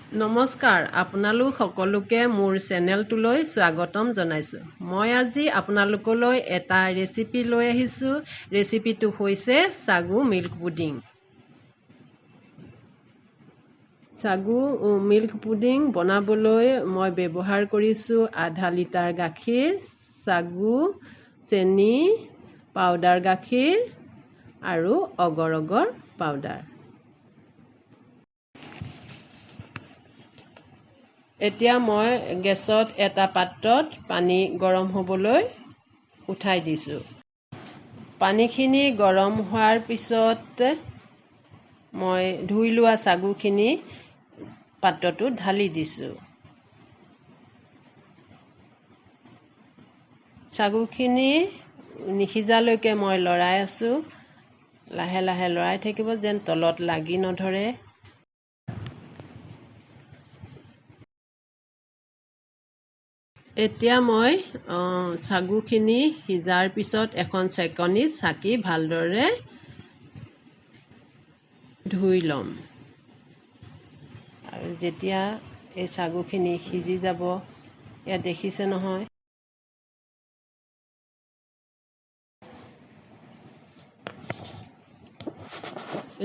নমস্কাৰ, আপোনালোক সকলোকে মোৰ চেনেলটোলৈ স্বাগতম জনাইছোঁ। মই আজি আপোনালোকলৈ এটা ৰেচিপি লৈ আহিছোঁ। ৰেচিপিটো হৈছে sago milk pudding. Sago milk pudding বনাবলৈ মই ব্যৱহাৰ কৰিছোঁ আধা লিটাৰ গাখীৰ, চাগু, চেনি, পাউডাৰ গাখীৰ আৰু অগৰ অগৰ পাউডাৰ। এতিয়া মই গেছত এটা পাত্ৰত পানী গৰম হ'বলৈ উঠাই দিছোঁ। পানীখিনি গৰম হোৱাৰ পিছত মই ধুই লোৱা চাগুখিনি পাত্ৰটোত ঢালি দিছোঁ। চাগুখিনি নিসিজালৈকে মই লৰাই আছোঁ। লাহে লাহে লৰাই থাকিব যেন তলত লাগি নধৰে। এতিয়া মই চাগুখিনি সিজাৰ পিছত এখন চেকনিত চাকি ভালদৰে ধুই ল'ম। আৰু যেতিয়া এই চাগুখিনি সিজি যাব, ইয়াত দেখিছে নহয়,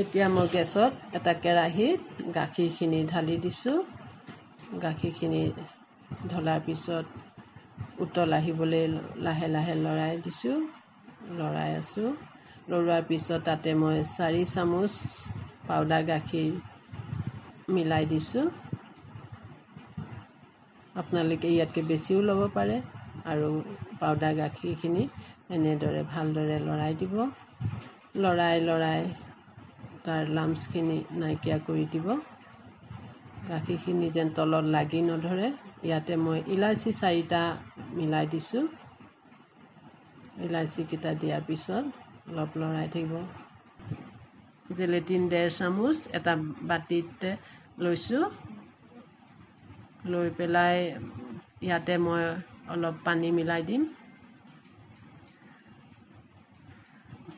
এতিয়া মই গেছত এটা কেৰাহীত গাখীৰখিনি ঢালি দিছোঁ। গাখীৰখিনি ঢলাৰ পিছত উতল আহিবলৈ লাহে লাহে লৰাই দিছোঁ, লৰাই আছোঁ। লৰোৱাৰ পিছত তাতে মই 4 চামুচ পাউডাৰ গাখীৰ মিলাই দিছোঁ। আপোনালোকে ইয়াতকৈ বেছিও ল'ব পাৰে। আৰু পাউডাৰ গাখীৰখিনি এনেদৰে ভালদৰে লৰাই দিব। লৰাই লৰাই তাৰ লাম্পছখিনি নাইকিয়া কৰি দিব। গাখীৰখিনি যেন তলত লাগি নধৰে। ইয়াতে মই ইলাচি 4টা মিলাই দিছোঁ। ইলাচিকেইটা দিয়াৰ পিছত অলপ লৰাই থাকিব। জেলেটিন 1.5 চামুচ এটা বাতিত লৈছোঁ। লৈ পেলাই ইয়াতে মই অলপ পানী মিলাই দিম।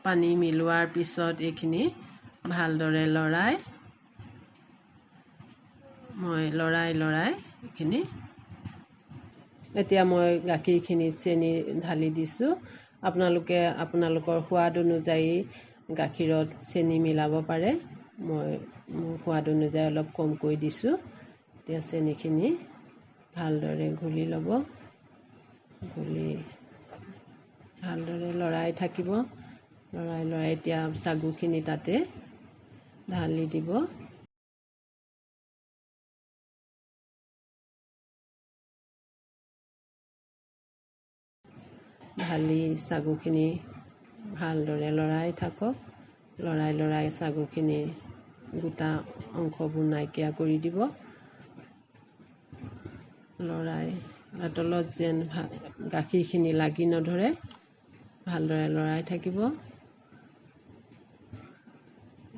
পানী মিলোৱাৰ পিছত এইখিনি ভালদৰে লৰাই মই লৰাই লৰাই এইখিনি এতিয়া মই গাখীৰখিনি চেনি ঢালি দিছোঁ। আপোনালোকে আপোনালোকৰ সোৱাদ অনুযায়ী গাখীৰত চেনি মিলাব পাৰে। মই মোৰ সোৱাদ অনুযায়ী অলপ কমকৈ দিছোঁ। এতিয়া চেনিখিনি ভালদৰে ঘুলি ল'ব। ঘুলি ভালদৰে লৰাই থাকিব। লৰাই লৰাই এতিয়া চাগুখিনি তাতে ঢালি দিব। ঢালি চাগুখিনি ভালদৰে লৰাই থাকক। লৰাই লৰাই চাগুখিনি গোটা অংশবোৰ নাইকিয়া কৰি দিব। লৰাই তলত যেন গাখীৰখিনি লাগি নধৰে ভালদৰে লৰাই থাকিব।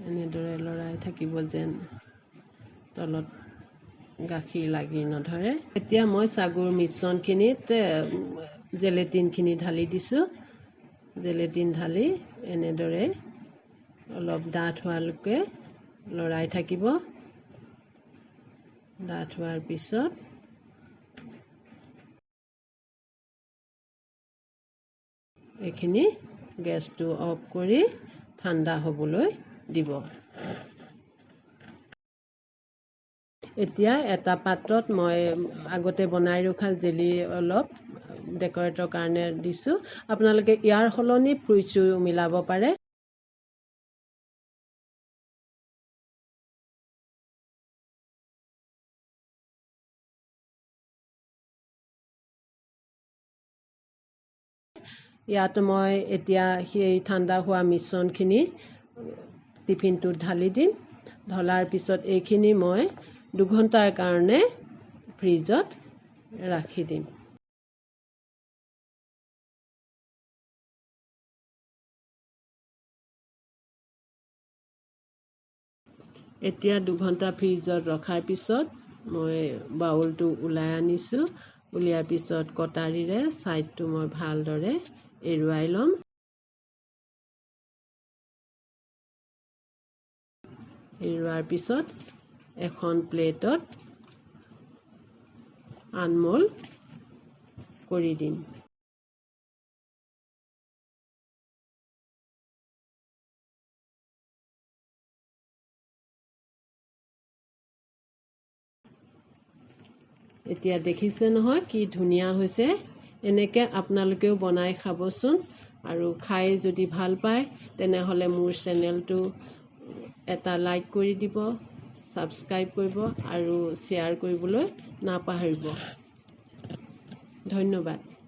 এনেদৰে লৰাই থাকিব যেন তলত গাখীৰ লাগি নধৰে। এতিয়া মই চাগুৰ মিশ্ৰণখিনিত জেলেটিনখিনি ঢালি দিছোঁ। জেলেটিন ঢালি এনেদৰে অলপ ডাঠ হোৱালৈকে লৰাই থাকিব। ডাঠ হোৱাৰ পিছত এইখিনি গেছটো অফ কৰি ঠাণ্ডা হ'বলৈ দিব। এতিয়া এটা পাত্ৰত মই আগতে বনাই ৰখা জেলি অলপ ডেক'ৰেটৰ কাৰণে দিছোঁ। আপোনালোকে ইয়াৰ সলনি ফ্ৰুইটছো মিলাব পাৰে। ইয়াত মই এতিয়া সেই ঠাণ্ডা হোৱা মিশ্ৰণখিনি টিফিনটোত ঢালি দিম। ঢলাৰ পিছত এইখিনি মই 2 ঘণ্টাৰ কাৰণে ফ্ৰিজত ৰাখি দিম। এতিয়া 2 ঘণ্টা ফ্ৰিজত ৰখাৰ পিছত মই বাউলটো ওলাই আনিছোঁ। উলিয়াৰ পিছত কটাৰীৰে ছাইডটো মই ভালদৰে এৰুৱাই ল'ম। এৰুৱাৰ পিছত এখন প্লেটত আনমোল কৰি দিম। এতিয়া দেখিছে নহয় কি ধুনীয়া হৈছে। এনেকৈ আপোনালোকেও বনাই খাবচোন আৰু খাই যদি ভাল পায় তেনেহ'লে মোৰ চেনেলটো এটা লাইক কৰি দিব, ছাবস্ক্ৰাইব কৰিব আৰু শ্বেয়াৰ কৰিবলৈ নাপাহৰিব। ধন্যবাদ।